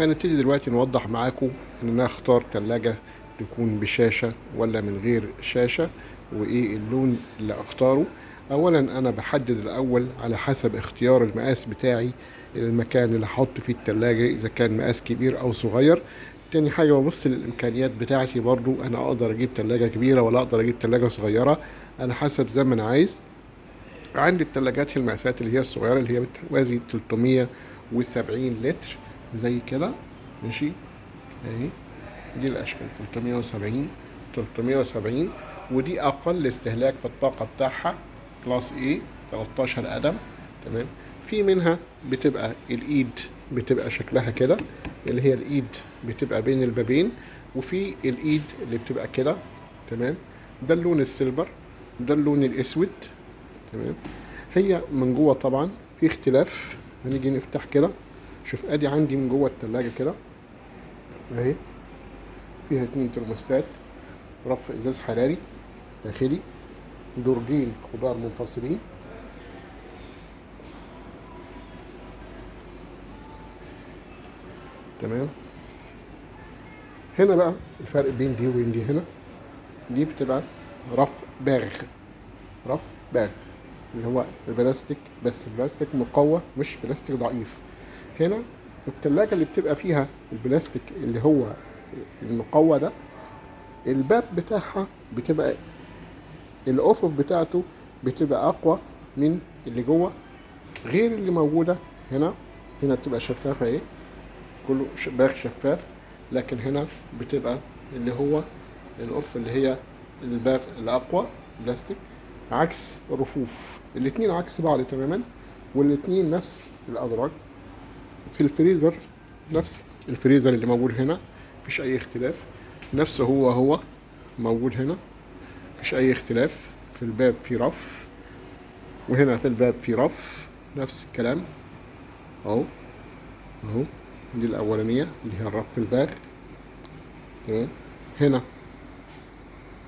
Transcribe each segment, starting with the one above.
هنبتدي دلوقتي نوضح معاكم ان انا اختار تلاجة تكون بشاشة ولا من غير شاشة، وايه اللون اللي اختاره. اولا انا بحدد الاول على حسب اختيار المقاس بتاعي المكان اللي هحط فيه التلاجة، اذا كان مقاس كبير او صغير. تاني حاجة ببص للامكانيات بتاعتي برضو، انا اقدر اجيب تلاجة كبيرة ولا اقدر اجيب تلاجة صغيرة، على حسب زي ما انا عايز. عندي التلاجات في المقاسات اللي هي الصغيرة اللي هي بتوازي 370 لتر زي كده، ماشي اهي دي الاشكال 370 370، ودي اقل استهلاك في الطاقة بتاعها class A 13 قدم، تمام. في منها بتبقى الايد بتبقى شكلها كده، اللي هي الايد بتبقى بين البابين، وفي الايد اللي بتبقى كده، تمام. ده اللون ال silver، ده اللون الاسود، تمام. هي من جوه طبعا في اختلاف، هنيجي نفتح كده شوف، ادي عندي من جوه التلاجة كده اهي، فيها 2 ترموستات، رف ازاز حراري داخلي، درجين خضار منفصلين، تمام. هنا بقى الفرق بين دي وبين دي، هنا دي بتبقى رف باغ، رف باغ اللي هو البلاستيك، بس بلاستيك مقوى مش بلاستيك ضعيف. هنا التلاجة اللي بتبقى فيها البلاستيك اللي هو المقوى ده، الباب بتاعها بتبقى الأفف بتاعته بتبقى أقوى من اللي جوه، غير اللي موجودة هنا. هنا بتبقى شفافة اهي، كله باغ شفاف، لكن هنا بتبقى اللي هو الأرف اللي هي الباغ الأقوى بلاستيك، عكس الرفوف، الاتنين عكس بعض تماما، والاتنين نفس الأدراج. في الفريزر نفس الفريزر اللي موجود هنا، مفيش أي اختلاف، نفسه هو هو موجود هنا، مفيش أي اختلاف. في الباب في رف، وهنا في الباب في رف، نفس الكلام أهو أهو. دي الأولانية اللي هي الرف الباغ، تمام. هنا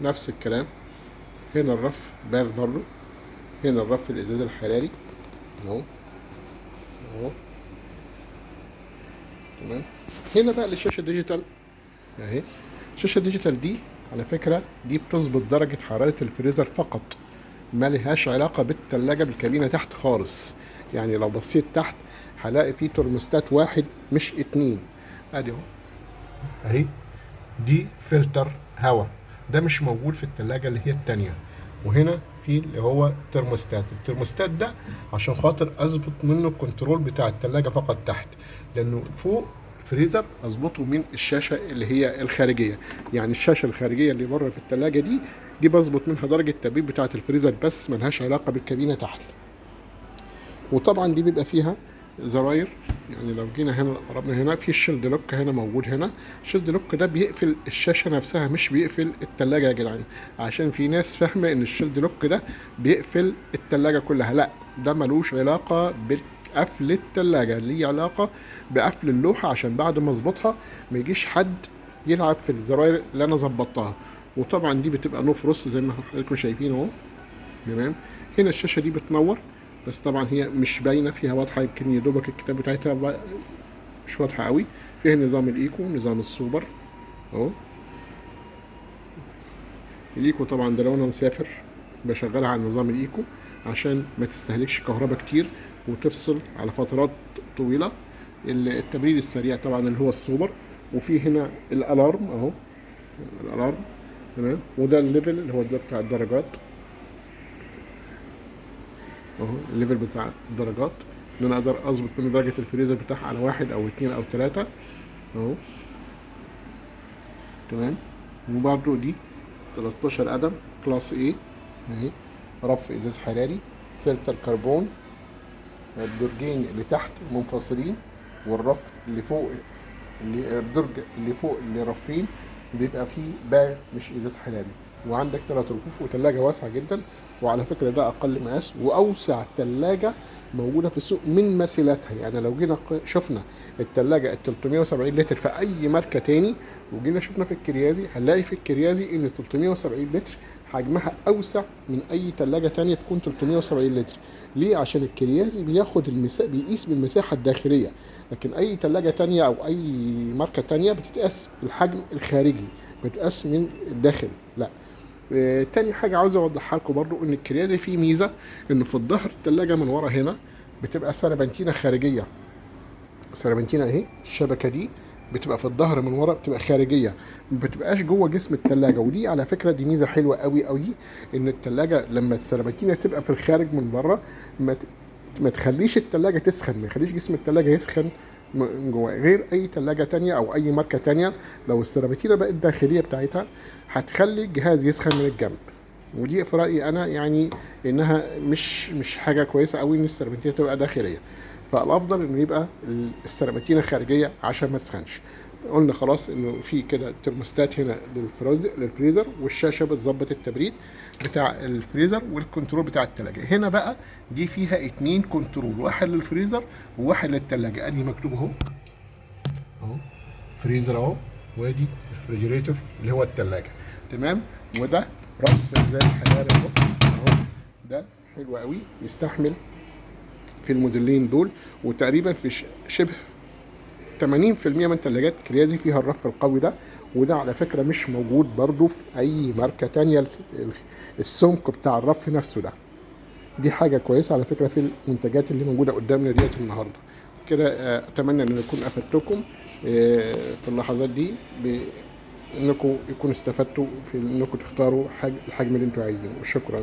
نفس الكلام، هنا الرف باغ برضو، هنا الرف الإزاز الحراري أهو أهو، تمام. هنا بقى الشاشة digital أهي. الشاشة digital دي على فكرة دي بتظبط درجة حرارة الفريزر فقط، ما لهاش علاقة بالتلاجة بالكابينة تحت خالص. يعني لو بصيت تحت هلاقي فيه ترموستات واحد مش 2، ادي اهو اهي، دي فلتر هواء، ده مش موجود في التلاجة اللي هي التانية. وهنا في اللي هو ترموستات، الترموستات ده عشان خاطر اظبط منه ال control بتاع التلاجة فقط تحت، لانه فوق الفريزر اظبطه من الشاشة اللي هي الخارجية. يعني الشاشة الخارجية اللي بره في التلاجة دي بظبط منها درجة التبريد بتاعة الفريزر بس، ملهاش علاقة بالكابينة تحت. وطبعا دي بيبقى فيها زراير، يعني لو جينا هنا قربنا هنا في ال child lock هنا موجود. هنا ال child lock ده بيقفل الشاشة نفسها، مش بيقفل التلاجة يا جدعان، عشان في ناس فاهمة ان ال child lock ده بيقفل التلاجة كلها. لا، ده ملوش علاقة بقفل التلاجة، ليه علاقة بقفل اللوحة، عشان بعد ما اظبطها ما يجيش حد يلعب في الزراير اللي انا ظبطتها. وطبعا دي بتبقى no frost زي ما حضراتكم شايفين اهو، تمام. هنا الشاشة دي بتنور، بس طبعا هي مش باينة فيها واضحة، يمكن يا دوبك الكتاب بتاعتها مش واضحة قوي. فيها نظام ال eco، نظام السوبر اهو. ال eco طبعا ده لو انا مسافر بشغلها على نظام ال eco عشان ما تستهلكش كهرباء كتير وتفصل على فترات طويلة. التبريد السريع طبعا اللي هو السوبر. وفي هنا ال alarm اهو، ال alarm، تمام. وده ال level اللي هو ده بتاع الدرجات اهو، ال level بتاع الدرجات ان انا اقدر اظبط من درجة الفريزر بتاعها على 1 او 2 او 3 اهو، تمام. وبرده دي 13 قدم class A اهي، رف ازاز حراري، فلتر كربون، الدرجين اللي تحت منفصلين، والرف اللي فوق اللي الدرج اللي فوق اللي رفين بيبقى فيه باغ مش ازاز حراري. وعندك 3 رفوف وتلاجة واسعة جدا. وعلى فكرة ده أقل مقاس وأوسع تلاجة موجودة في السوق من مثيلاتها. يعني لو جينا شفنا التلاجة ال 370 لتر في أي ماركة تاني، وجينا شفنا في الكريازي، هنلاقي في الكريازي إن 370 لتر حجمها اوسع من اي تلاجة تانية تكون 370 لتر. ليه؟ عشان الكريازي بياخد بيقيس بالمساحة الداخلية، لكن اي تلاجة تانية او اي ماركة تانية بتتقاس بالحجم الخارجي، بتتقاس من الداخل. لا. تاني حاجة عاوز اوضحها لكم برضو، ان الكريازي فيه ميزة انه في الظهر التلاجة من ورا هنا بتبقى سربنتينة خارجية. سربنتينة اهي، الشبكة دي بتبقى في الظهر من ورا، بتبقى خارجية، ما بتبقاش جوه جسم التلاجة. ودي على فكرة دي ميزة حلوة قوي قوي، ان التلاجة لما السربنتينة تبقى في الخارج من بره ما تخليش التلاجة تسخن، ما يخليش جسم التلاجة يسخن من جوه، غير اي تلاجة تانية او اي ماركة تانية لو السربنتينة بقت داخلية بتاعتها هتخلي الجهاز يسخن من الجنب. ودي في رأيي انا يعني انها مش حاجة كويسة قوي ان السربنتينة تبقى داخلية، فالافضل انه يبقى السربنتينة خارجية عشان ما تسخنش. قلنا خلاص انه في كده ترموستات هنا للفريزر، والشاشة بتظبط التبريد بتاع الفريزر وال control بتاع التلاجة. هنا بقى دي فيها 2 control، واحد للفريزر وواحد للتلاجة. ادي مكتوب اهو، اهو فريزر اهو، وادي refrigerator اللي هو التلاجة. تمام. وده رف زي الحراري اهو، اهو ده حلو قوي، يستحمل في الموديلين دول، وتقريبا في شبه 80% من تلاجات كريازي فيها الرف القوي ده. وده على فكرة مش موجود برضو في أي ماركة تانية، السمك بتاع الرف نفسه ده. دي حاجة كويسة على فكرة في المنتجات اللي موجودة قدامنا ديت النهاردة. كده أتمنى إن أكون أفدتكم في اللحظات دي، بإنكم يكون استفدتوا في إنكم تختاروا الحجم اللي أنتوا عايزينه. شكرا.